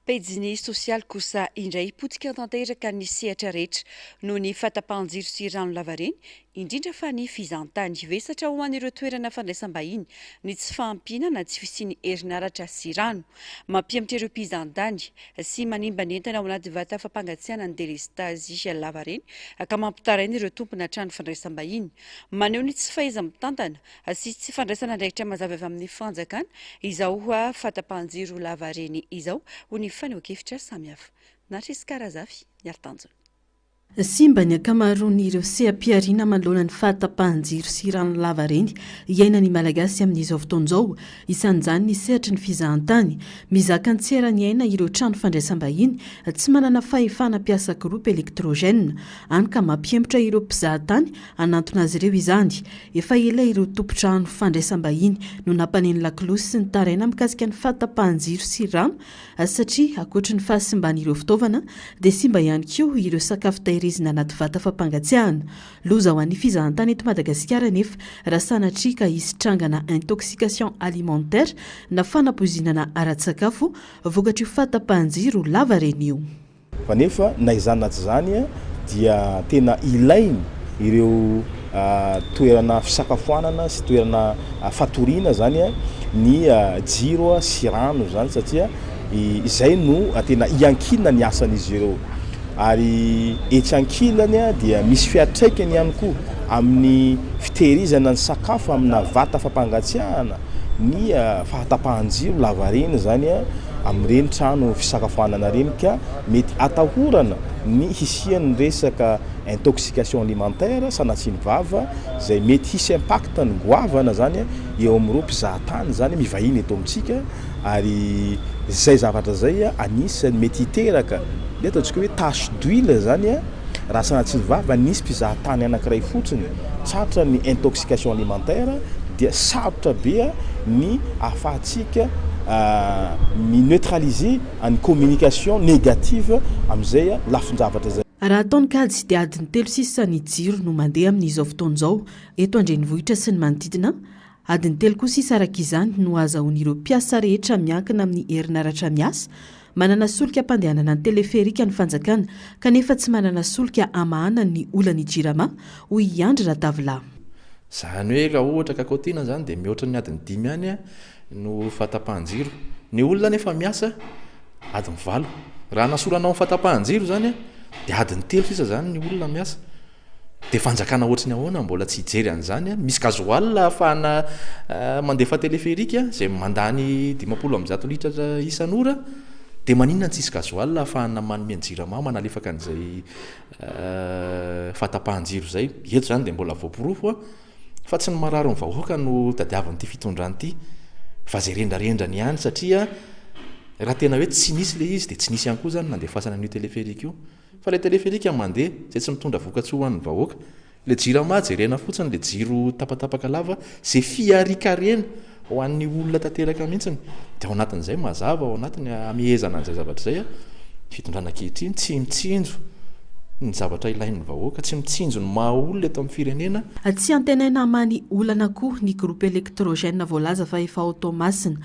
Pejin'ny sosialy kosa indray potika tanteraka ny sehatra rehetra noho ny fahatapahan-jiro sy rano lavareny, indrindra fa ny fizahantany. Vesatra ho an'ireo toerana fandraisam-bahiny ny tsy fahampiana na tsy fisian'ny herinaratra sy rano. Mampihemotra ireo mpizahantany sy manimba ny entana ao anaty vata fampangatsiahana ny delestazy lavareny ka mampitaraina ireo tompona trano fandraisam-bahiny. Maneho ny tsy fahaiza-mitantana sy tsy fandraisana andraikitra mazava avy amin'ny fanjakana izao fahatapahan-jiro lavareny izao, hoy ny fanehoan-kevitra samihafa. Narciska Razafy, Niaritanjona. Simba ny ankamaroan'ireo seha-pihariana manoloana ny fahatapahan-jiro sy rano lavareny iainan'ny Malagasy amin'izao fotoana izao. Isan'izany ny sehatry ny fizahantany. Mizaka ny tsy eran'ny aina ireo trano fandraisam-bahiny tsy manana fahefana mpiasa groupe électrogène. Hany ka mampihemotra ireo mpizahatany hanantona azy ireo izany. Efa ela ireo tompon-trano fandraisam-bahiny no nampaneno lakolosy sy nitaraina mikasika ny fahatapahan-jiro sy rano satria ankoatry ny fahasimban'ireo fitaovana dia simba ihany koa ireo sakafo tahirizina anaty vata fampangatsiahana. Loza ho an'ny fizahantany eto Madagasikara anefa raha sanatria ka hisy trangana intoxication alimentaire na fanapoizinana ara-tsakafo vokatr'io fahatapahan-jiro lavareny io. Fa nefa na izany na tsy izany dia tena ilainy ireo toerana fisakafoanana sy toerana fatoriana izany ny jiro sy rano izany satria izay no tena iankinan'ny asan'izy ireo. Ary etsy ankilany dia misy fiantraikany ihany koa amin'ny fitehirizana ny sakafo amina vata fampangatsiahana. ny fahatapahan-jiro lavareny izany amin'ireny trano fisakafoanana ireny ka mety atahorana ny hisian'ny resaka intoxication alimentaire, sanatria ny vava, izay mety hisy impact-ny goavana izany eo amin'ireo mpizahatany izany mivahiny eto amintsika ary izay zavatra izay anisan'ny mety hiteraka ny ataontsika hoe tache d'huile izany raha sanatria ny vava nisy mpizahatany anankiray fotsiny tratran'ny intoxication alimentaire dia sarotra be ny ahafahantsika mi-neutraliser ny communication négative amin'izay lafin-javatra izay. Raha atao ny kajy dia adiny telo sisa ny jiro no mandeha amin'izao fotoana izao eto an-drenivohitra sy ny manodidina. Adiny telo koa sisa araka izany no ahazahoan'ireo mpiasa rehetra miankina amin'ny herinaratra miasa. Manana solika hampandehanana ny teleferika ny fanjakana kanefa tsy manana solika hamahana ny olan'ny Jirama, hoy i Andry Ratavilahy. Izany hoe raha ohatra ka kaotiana izany dia mihoatra ny adiny dimy ihany no fahatapahan-jiro. Ny olona anefa miasa adiny valo. Raha nasoranao ny fahatapahan-jiro izany dia adiny telo sisa izany ny olona miasa. Dia fanjakana ohatry ny ahoana mbola tsy hijery an'izany an? Misy gasoil ahafahana mandefa téléphérique izay mandany 150 litre isan'ora, dia maninona no tsisy gasoil ahafahana manome ny jirama manalefaka an'izay fahatapahan-jiro izay? Eto izany dia mbola voaporofo an, fa tsy ny marary ny vahoaka no tadiavin'ity fitondrana ity fa izay rendrarendrany ihany satria raha tena hoe tsy nisy ilay izy dia tsy nisy ihany koa izany nandefasana an'io téléphérique io. Fa ilay téléphérique mandeha, izay tsy mitondra vokatsoa ho an'ny vahoaka. Ilay jirama jerena fotsiny, ilay jiro tapatapaka lava, izay fiharikarena ho an'ny olona tanteraka mihitsiny. Dia ao anatin'izay mazava ao anatiny hamehezana an'izay zavatra izay, ny fitondrana ankehitriny tsy mitsinjo ny zavatra ilain'ny vahoaka, tsy mitsinjo ny maha olona eto amin'ny firenena. Tsy antenaina hamaha ny olana koa ny groupe électrogène voalaza fa efa ao Toamasina.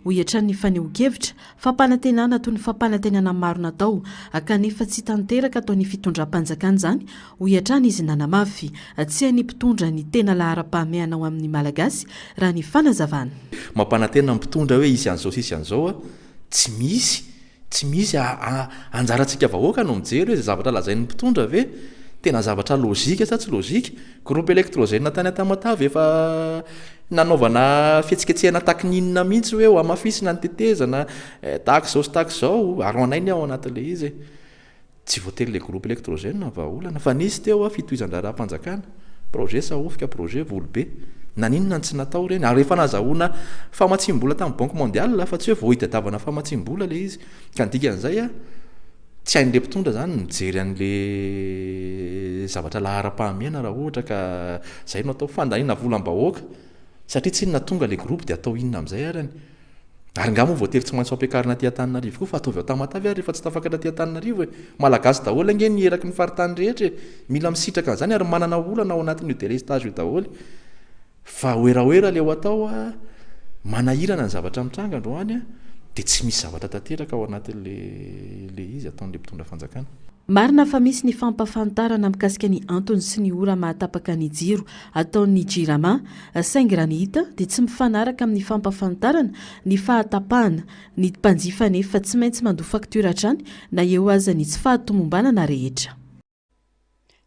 Hoy hatrany ny fanehoan-kevitra, fampanantenana toy ny fampanantenana maro natao kanefa tsy tanteraka ataon'ny fitondram-panjakana izany, hoy hatrany izy nanamafy. Tsy hain'ny mpitondra ny tena laharam-pahamehana ho amin'ny Malagasy, raha ny fanazavana. Mampanantena ny mpitondra hoe hisy an'izao sy hisy an'izao, tsy misy. Tsy misy a anjarantsika vahoaka no mijery hoe izay zavatra lazain'ny mpitondra ve tena zavatra logique sa tsy logique. Groupe électrogène tany Tamatave efa nanaovana fihetsiketsehana takininina mihitsy hoe ho hamafisina ny tetezana tahaka izao sy tahaka izao ary ho anay ny ao anatin'ilay izy e. Tsy voatery ilay groupe électrogène no vahaolana fa nisy teo fitohizan-draharaham-panjakana, projet Sahofika, projet Volobe. Naninona no tsy natao ireny? Ary efa nazahoana famatsiam-bola tamin'ny Banque mondiale fa tsy hoe vao hitadiavana famatsiam-bola ilay izy. Ka ny dikan'izay, tsy hain'ilay mpitondra izany ny mijery an'ilay zavatra laharam-pahamehana raha ohatra ka izay no atao. Fandaniana volam-bahoaka satria tsy inona tonga ilay groupe dia atao inona amin'izay arany? Ary nga moa voatery tsy maintsy ho ampiakarina aty Antananarivo koa fa ataovy ao Tamatave ary rehefa tsy tafakatra aty Antananarivo e! Malagasy daholo ange ny eraky ny faritany rehetra e! Mila misitraka an'izany ary manana olana ao anatin'io delestage io daholo. Fa werawera le ho atao a! Manahirana ny zavatra mitranga androany a! Dia tsy misy zavatra tanteraka ao anatin'le le izy ataon'le mpitondra fanjakana. Marina fa misy ny fampahafantarana mikasika ny antony sy ny ora mahatapaka ny jiro ataon'ny Jirama, saingy raha ny hita dia tsy mifanaraka amin'ny fampahafantarana ny fahatapahana ny mpanjifa anefa tsy maintsy mandoa facture hatrany na eo aza ny tsy fahatomombanana rehetra.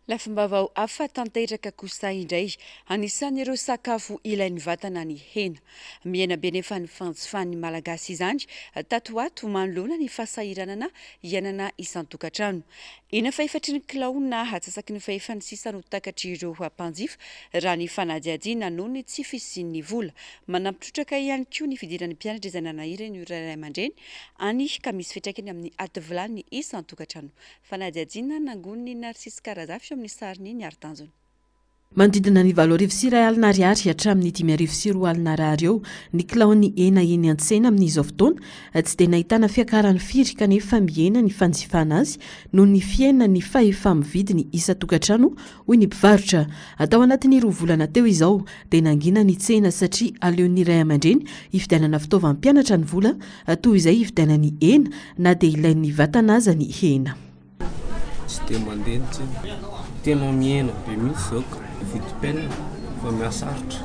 Lafim-baovao hafa tanteraka kosa indray, anisan'ireo sakafo ilain'ny vatana ny hena. Mihena be nefa ny fanjifan'ny Malagasy izany tato ho ato manoloana ny fahasahiranana iainana isan-tokantrano. Hena fahefatry ny kilao na atsasaky ny fahefany sisa no takatr'ireo mpanjifa raha ny fanadihadiana noho ny tsy fisian'ny vola. Manampy trotraka ihany koa ny fidiran'ny mpianatra izay nanahirana ireo ray aman-dreny any ka misy fiantraikany amin'ny ati vilany isan-tokantrano. Fanadihadiana nangonin'i Narcisse Karazafy eo amin'ny sarin'i Ny Haritanjona. Manodidina ny 2008 ariary hatramin'ny 2005 ariary eo ny kilaon'ny hena eny an-tsena amin'izao fotoana. Tsy dia nahitana fiakarany firy kanefa mihena ny fanjifana azy noho ny fihenan'ny fahefa-mividy ny isan-tokantrano hoy ny mpivarotra. Tao anatin'ny roa volana teo izao dia nangina ny tsena satria aleon'ny ray aman-dreny hividianana fitaovam-pianatra ny vola toy izay hividianany hena na dia ilain'ny vatana aza ny hena. Tsy dia mandeha ny tsena. Tena mihena be mihitsy izao ka. Vidim-piainana efa mihasarotra.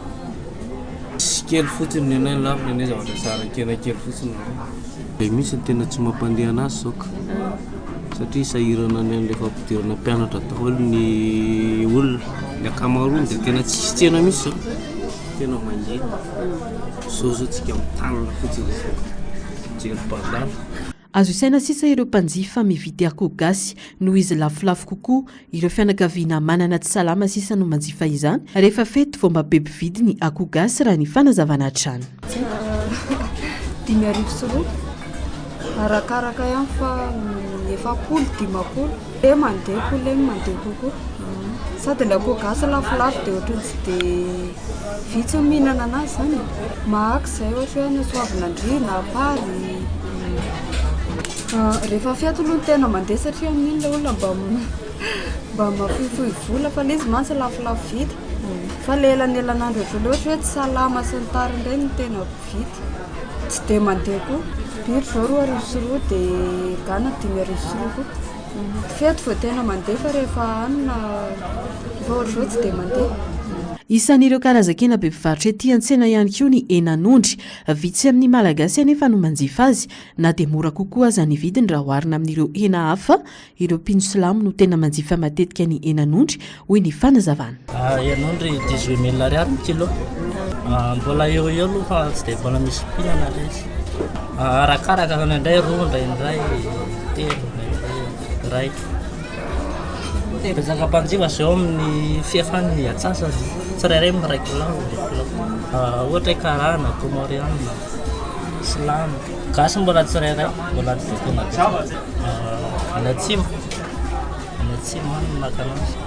Tsy kely fotsiny ny anay ny lafo, ny anay zavatra saran-kena kely fotsiny ny anay. Be mihitsy ny tena tsy mampandeha anazy izao ka. Satria sahirana ny an'ilay fampidirana mpianatra daholo ny olona. Ny ankamaroany dia tena tsisy tsena mihitsy izao. Tena mangina. Zao zao tsika mitanina fotsiny zao. Mijery mpandalo. Azo isaina sisa ireo mpanjifa mividy akoho gasy noho izy lafolafo kokoa. Ireo fianakaviana manana tsy salama sisa no manjifa izany. Rehefa fety vao mba be mpividy ny akoho gasy raha ny fanazavana hatrany. 2005. Arakaraka ihany fa 40, 50. Dia mandeha poulet no mandeha kokoa. Sady ilay akoho gasy lafolafo dia ohatran'ny tsy dia vitsy ny mihinana anazy izany e. Mahaka izay ohatra hoe any Soavinandriana, Ampary. Rehefa fety aloha no tena mandeha satria amin'iny ilay olona mba mba mahafohifohy vola fa ilay izy mantsy lafolafo vidy. Fa ilay elanelan'andro ohatran'ilay ohatra hoe tsy salama sy ny tariny ireny no tena vidy. Tsy dia mandeha koa. Biry izao 2200 dia gana 5200 koa. Fety vao tena mandeha fa rehefa hanina rehefa ohatr'izao tsy dia mandeha. Isan'ireo karazan-kena be mpivarotra ety an-tsena ihany koa ny henan'ondry. Vitsy amin'ny Malagasy anefa no manjifa azy na dia mora kokoa aza ny vidiny raha oharina amin'ireo hena hafa. Ireo mpino silamo no tena manjifa matetika ny henan'ondry, hoy ny fanazavana. Henan'ondry 18 mille ariary ny kilo. Mbola eo eo aloha fa tsy dia mbola misy mpihinana ilay izy. Arakaraka fa indraindray roa, indraindray telo, indraindray iray. Betsaka mpanjifa izao amin'ny fiafan'ny antsasany, tsirairay miray kilao, iray kilao. Ohatra hoe karana, kômôriana, silamo. Gasy mbola tsirairay, mbola tsy dia tena betsaka. Any atsimo, any atsimo any no maka anazy.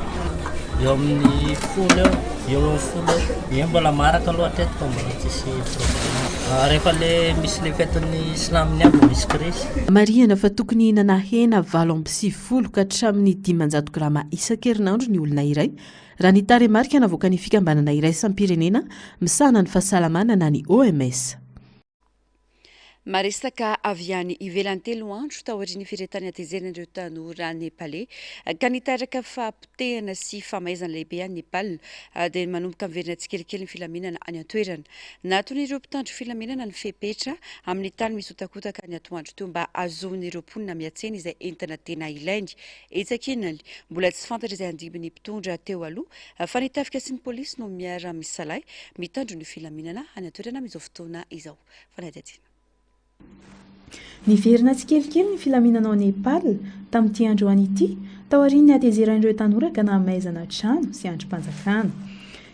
Eo amin'ny folo eo, eo amin'ny folo eo. Ie mbola maharaka aloha hatreto fa mbola tsisy problème. Rehefa le misy le fetin'ny silamo iny aby misy krizy. Marihana fa tokony hihinana hena 98 ka hatramin'ny 500 grama isan-kerinandro ny olona iray, raha ny tarehimarika navoakan'ny fikambanana iraisam-pirenena misahana ny fahasalamana na ny OMS. Maresaka avy any ivelany telo andro taorian'ny firetan'ny hatezeran'ireo tanora Nepaley ka niteraka fahapotehana sy famaizana lehibe any Nepal dia manomboka miverina tsikelikely ny filaminana any an-toerana. Naaton'ireo mpitandro filaminana ny fepetra amin'ny tany misy hotakotaka ny atoandro teo mba hahazoan'ireo mponina miantsena izay entana tena ilainy. Etsy ankinany, mbola tsy fantatra izay handimby ny mpitondra teo aloha fa ny tafika sy ny polisy no miara-misalahy mitandro ny filaminana any an-toerana amin'izao fotoana izao. Fanadihadiana. Niverina tsikelikely ny filaminana ao Nepal tamin'ity androany ity, taorian'ny hatezeran'ireo tanora ka nahamaizana trano sy andrim-panjakana.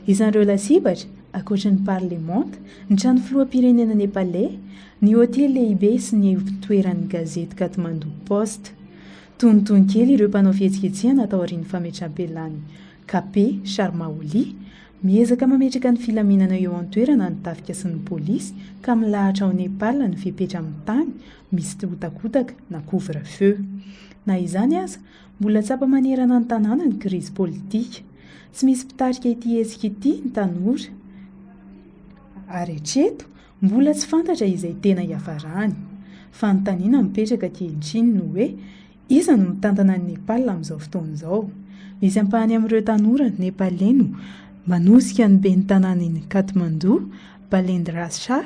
Isan'ireo lasibatra, ankoatry ny parlemanta, ny trano filoham-pirenena Nepaley, ny hotely lehibe sy ny ivon-toeran'ny gazety Kathmandu Post. Tonitony kely ireo mpanao fihetsiketsehana taorian'ny fametraham-pialan'i KP Sharma Oli, Miezaka mametraka ny filaminana eo an-toerana ny tafika sy ny polisy ka milahatra ao Nepal ny fepetra amin'ny tany misy hotakotaka na couvre-feu. Na izany aza, mbola tsapa manerana ny tanàna ny krizy politika. Tsy misy mpitarika ity hetsika ity ny tanora ary hatreto mbola tsy fantatra izay tena hiafarany. Fanontaniana mipetraka ankehitriny ny hoe Iza no mitantana an'i Nepal amin'izao fotoana izao? Misy ampahany amin'ireo tanora Nepaley no manosika ny ben'ny tanàn'i Kathmandu, Balendra Shah,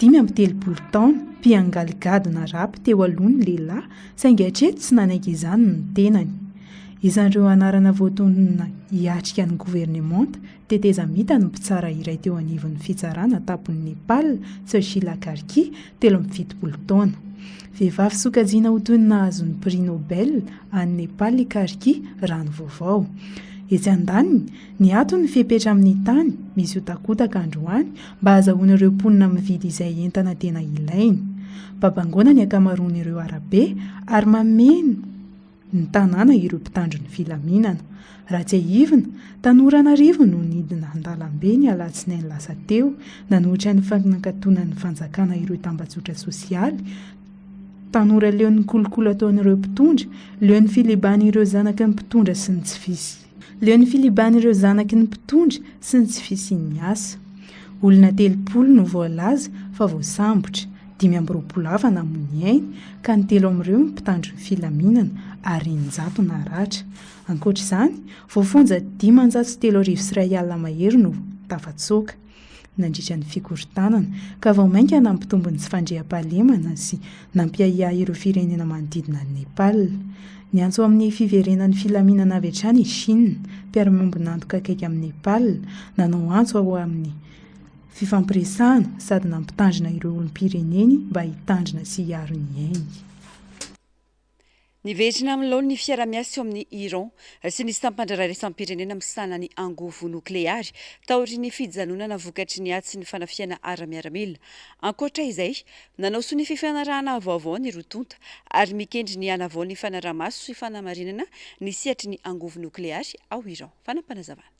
35 taona, mpiangaly gadona rap teo aloha ny lehilahy, saingy hatreto tsy nanaiky izany ny tenany. Isan'ireo anarana voatonona hiatrika ny governemanta Tetezamita ny mpitsara iray teo anivon'ny fitsarana tampon'i Nepal, Sushila Karki, 73 taona. Vehivavy sokajiana ho toy ny nahazo ny Prix Nobel any Nepal i Karki, raha ny vaovao. Etsy andaniny, niato ny fepetra amin'ny tany misy hotakotaka androany mba hahazahoan'ireo mponina mividy izay entana tena ilainy. Babangoana ny ankamaroan'ireo arabe ary mameno ny tanàna ireo mpitandro ny filaminana. Raha tsiahivina, tanora an'arivony no nidina an-dalambe ny alatsinainy lasa teo, nanohitra ny fanakatonan'ny fanjakana ireo tambajotra sosialy. Tanora leon'ny kolikoly ataon'ireo mpitondra, leon'ny filiban'ireo zanaky ny mpitondra sy ny tsy fisi. Leon'ny filiban'ireo zanaky ny mpitondra sy ny tsy fisian'ny asa. Olona 30 no voalaza fa voasambotra. 25 hafa namoy ny ainy ka ny telo amin'ireo ny mpitandro ny filaminana ary 600 naratra. Ankoatra izany, voafonja 1501 mahery no tafatsoaka nandritra ny fikorontanana ka vao mainka nampitombo ny tsy fandriampahalemana sy nampiahiahy ireo firenena manodidina an'i Nepal. Niantso amin'ny fiverenan'ny filaminana avy hatrany i Chine, mpiara-miombon'antoka akaiky amin'i Nepal, nanao antso ho amin'ny fifampiresahana sady nampitandrina ireo olom-pireneny mba hitandrina sy hiaro ny ainy. Niverina amin'ny laoniny ny fiarahamiasa eo amin'i Iran sy ny sampan-draharaha iraisam-pirenena misahana ny angovo nokleary taorian'ny fijanonana vokatry ny ady sy ny fanafihana ara-miaramila. Ankoatra izay, nanao sonia fifanarahana vaovao ny roa tonta ary mikendry ny hanavao ny fanaraha-maso sy fanamarinana ny sehatry ny angovo nokleary ao Iran. Fanampinazavana.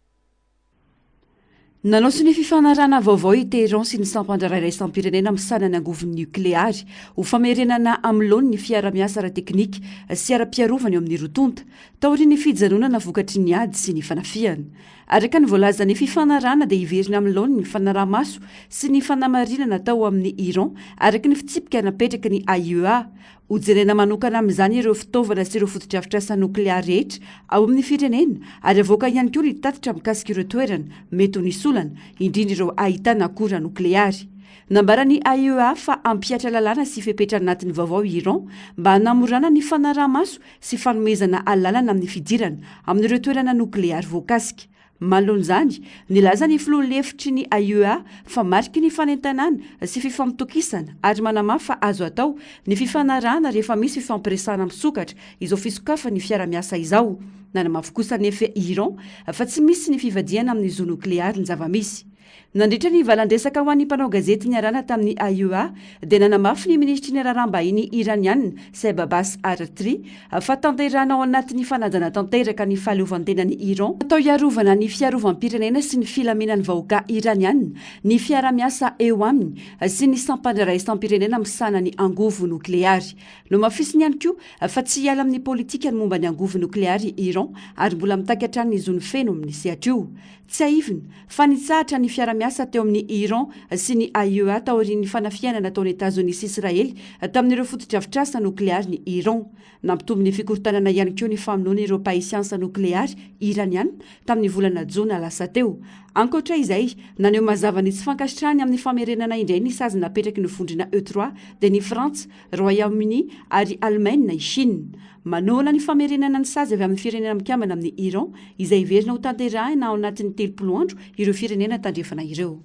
Nanao sonia fifanarahana vaovao i Téhéran sy ny sampan-draharaha iraisam-pirenena misahana ny angovo niokleary ho famerenana amin'ny laoniny ny fiarahamiasa ara-teknika sy ara-piarovana eo amin'ny roa tonta, taorian'ny fijanonana vokatry ny ady sy ny fanafihana. Araka ny voalazan'ny fifanarahana dia hiverina amin'ny laoniny ny fanaraha-maso sy ny fanamarinana atao amin'i Iran araka ny fitsipika napetraky ny AIEA. Hojerena manokana amin'izany ireo fitaovana sy ireo fotodrafitrasa nokleary rehetra ao amin'ny firenena ary avoaka ihany koa ny tatitra mikasika ireo toerana mety ho nisy olana, indrindra ireo ahitana akora nokleary. Nambaran'ny AIEA fa hampihatra lalàna sy fepetra anatiny vaovao i Iran mba hanamorana ny fanaraha-maso sy fanomezana alalana amin'ny fidirana amin'ireo toerana nokleary voakasika. Manoloana izany, nilaza ny filoha lefitry ny AIEA fa mariky ny fanentanana sy fifampitokisana ary manamafy fa azo atao ny fifanarahana rehefa misy fifampiresahana misokatra izao fisokafan'ny fiara-miasa izao. Nanamafy kosa anefa i Iran fa tsy misy ny fivadihana amin'ny zo nokleary ny zava-misy. Nandritra ny valan-dresaka ho an'ny mpanao gazety niarahana tamin'ny AIEA dia nanamafy ny minisitry ny raharaham-bahiny Iraniana, Saeb Abbas Araghchi, fa tanterahana ao anatin'ny fanajana tanteraka ny fahaleovantenan'i Iran, natao hiarovana ny fiarovam-pirenena sy ny filaminan'ny vahoaka Iraniana ny fiaraha-miasa eo aminy sy ny sampan-draharahisam-pirenena misahana ny angovo nokleary. Nohamafisiny ihany koa fa tsy hiala amin'ny politikany momba ny angovo nokleary i Iran ary mbola mitaky hatrany ny zony feno amin'ny sehatra io. Tsiahivina fa nitsahatra ny fiara-miasa teo amin'i Iran sy ny AIEA taorian'ny fanafihana nataon'i Etazonia sy Israely tamin'ireo fotodrafitrasa noklearin'i Iran. Nampitombo ny fikorontanana ihany koa ny famonoana ireo mpahay siansa nokleary Iraniana tamin'ny volana jona lasa teo. Ankoatra izay, naneho mazava ny tsy fankasitrahany amin'ny famerenana indray ny sazy napetraky ny vondrona E-trois dia ny Frantsa, Royaume-Uni ary Alemaina i Chine. Manohana ny famerenana ny sazy avy amin'ny Firenena Mikambana amin'i Iran, izay heverina ho tanterahina ao anatin'ny 30 andro ireo firenena tandrefana ireo.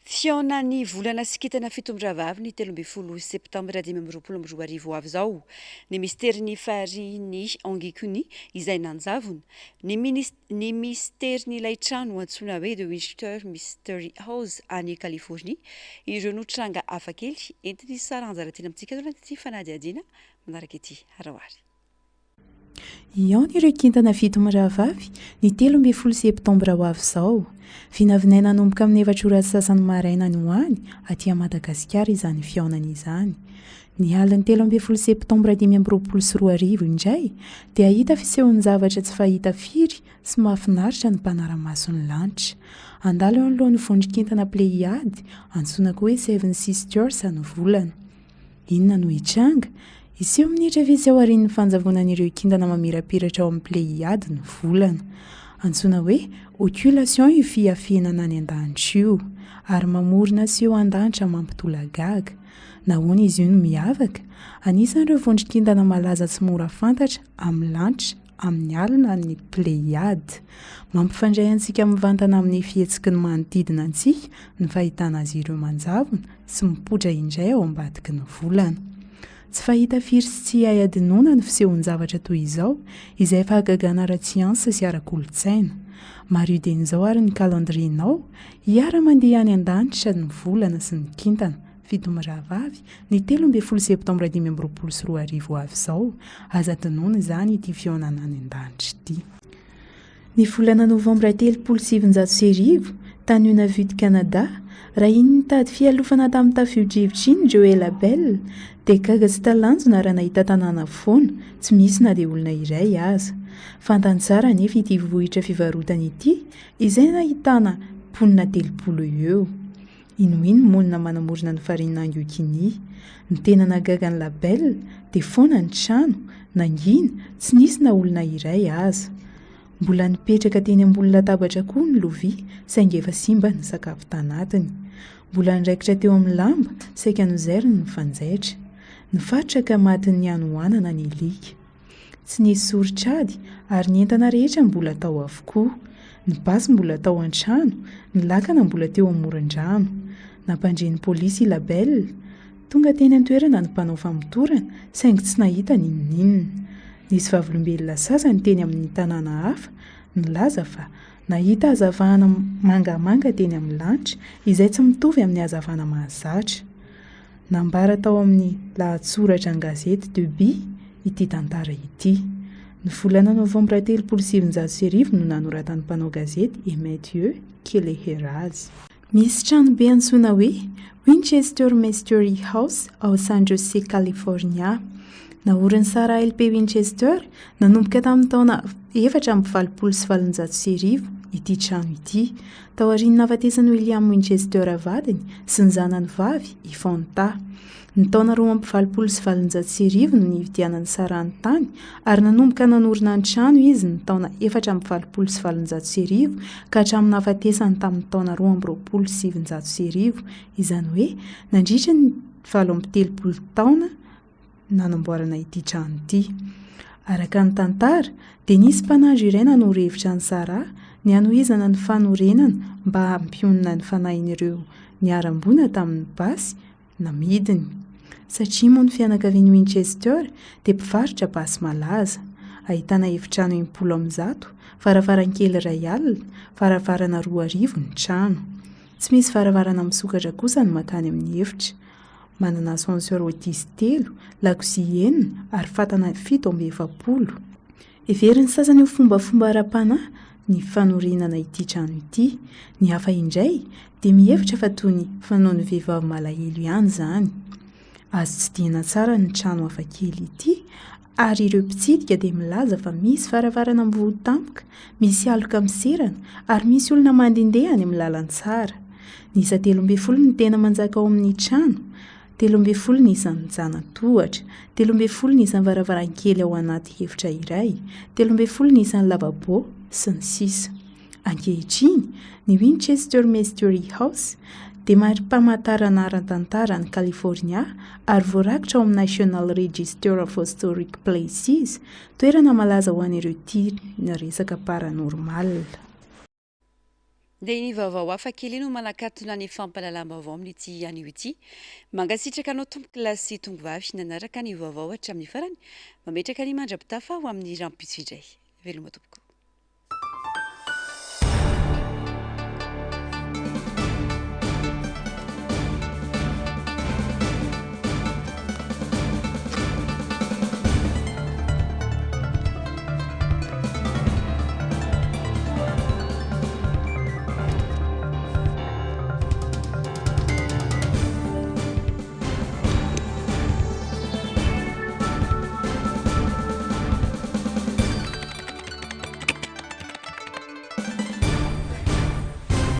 Fihaonan'ny volana sy kintana fito mirahavavy ny 13 septambra 2025 ho avy izao. Ny misterin'ny farihin'i Angikuni izay nanjavona, ny ny misterin'ilay trano antsoina hoe The Winchester Mystery House any Californie. Ireo no tranga hafakely entin'i Sarah Anjaratiana amintsika ato anatin'ity fanadihadiana manaraka ity. Araho ary. Hihaona ireo kintana fito mirahavavy ny 13 septambra ho avy izao. Vinavinaina hanomboka amin'ny efatra ora sy sasany maraina any ho any aty Madagasikara izany fihaonana izany. Ny alin'ny 13 septambra 2025 indray dia hahita fisehon-javatra tsy fahita firy sy mahafinaritra ny mpanara-maso ny lanitra. Handalo eo anoloan'ny vondron-kintana Pleiade, antsoina koa hoe Seven Sisters ny volana. Inona no hitranga? Hiseho minitra vitsy aorian'ny fanjavonan'ireo kintana mamirapiratra ao amin'ny Pleiade ny volana. Antsoina hoe occulation io fiafenana any an-danitra io, ary mamorona seho an-danitra mampitolagaga. Nahoana izy io no miavaka? Anisan'ireo vondron-kintana malaza tsy mora fantatra amin'ny lanitra amin'ny alina ny Pleiade. Mampifandray antsika mivantana amin'ny fihetsiky ny manodidina antsika ny fahitana azy ireo manjavona sy mipoitra indray ao ambadiky ny volana. Tsy fahita firy sy tsy hay hadinoina ny fisehon-javatra toy izao, izay fahagagana ara-tsiansa sy ara-kolontsaina. Mariho dieny izao àry ny kalandrienao, hiara-mandeha any an-danitra ny volana sy ny kintana, fito mirahavavy, ny 13 septambra 2025 ho avy izao. Aza adinoina izany ity fihaonana any an-danitra ity. Ny volana novambra 1930, tany Nunavut, Canada, raha iny nitady fialofana tamin'ny tafio-drivotra iny Joe LaBelle, dia gaga sy talanjona raha nahita tanàna foana, tsy misy na dia olona iray aza. Fantany tsara anefa ity vohitra fivarotana ity, izay nahitana mponina 30 eo eo. Inuit monina manamorona ny farihin'i Nangukini. Ny tena nahagaga an'i LaBelle dia foana ny trano, nangina, tsy nisy na olona iray aza. Mbola nipetraka teny ambony latabatra koa ny lovia saingy efa simba ny sakafo tanatiny. Mbola niraikitra teo amin'ny lamba saika nozairiny ny fanjaitra. Nifaritra ka matin'ny hanoanana ny alika. Tsy nisy soritr'ady ary ny entana rehetra mbola tao avokoa. Ny basy mbola tao an-trano, ny lakana mbola teo amoron-drano. Nampandre ny polisy i Labelle. Tonga teny an-toerana ny mpanao famotorana saingy tsy nahita n'inon'inona. Nisy vavolombelona sasany teny amin'ny tanàna hafa nilaza fa nahita hazavana mangamanga teny amin'ny lanitra izay tsy mitovy amin'ny hazavana mahazatra. Nambara tao amin'ny lahatsoratra an-gazety The Bee ity tantara ity. Ny volana novambra 1930 no nanoratan'ny mpanao gazety Emmett E. Kelleher azy. Misy tranobe antsoina hoe Winchester Mystery House ao San Jose, California. Naorin'i Sarah LP. Winchester nanomboka tamin'ny taona 1884 ity trano ity, taorian'ny nahafatesan'i William Winchester vadiny sy ny zanany vavy, i Fanta. Ny taona 1882 no nividianan'i Sarah ny tany ary nanomboka nanorina ny trano izy ny taona 1884 ka hatramin'ny nahafatesany tamin'ny taona 1922, izany hoe nandritra ny 38 taona nanamboarana ity trano ity. Araka ny tantara dia nisy mpanandro iray nanoro hevitra an'i Sarah ny hanohizana ny fanorenana mba hampionona ny fanahin'ireo niharam-boina tamin'ny basy namidiny. Satria moa ny fianakavian'i Winchester dia mpivarotra basy malaza. Ahitana efitrano 160, varavarankely 1000, varavarana 2000 ny trano. Tsy misy varavarana misokatra kosa ny mankany amin'ny efitra. Manana ascenseur Otis telo, lakozia enina ary fatana 47. Heverin'ny sasany ho fombafomba ara-panahy ny fanorenana ity trano ity. Ny hafa indray dia mihevitra fa toy ny fanaon'ny vehivavy malahelo ihany izany. Azo tsidihina tsara ny trano hafakely ity ary ireo mpitsidika dia milaza fa misy varavarana mivoha tampoka, misy aloka miserana ary misy olona mandehandeha any amin'ny lalantsara. Ny isa 13 no tena manjaka ao amin'ny trano. 13 ny isan'ny zana-tohatra, 13 ny isan'ny varavarankely ao anaty efitra iray, 13 ny isan'ny lavabo, sy ny sisa Ankehitriny, ny Winchester Mystery House dia mari-pamantarana ara-tantara any Kalifornia ary voarakitra ao amin'ny National Register of Historic Places, toerana malaza ho an'ireo tia ny resaka paranormal. Dia ny vaovao hafa kely no manakatona ny fampahalalam-baovao amin'ity anio ity. Mankasitraka anao tompoko lahy sy tongovavy nanaraka ny vaovao hatramin'ny farany. Mametraka ny mandra-pitafa ho amin'ny rahampitso indray. Veloma tompoko.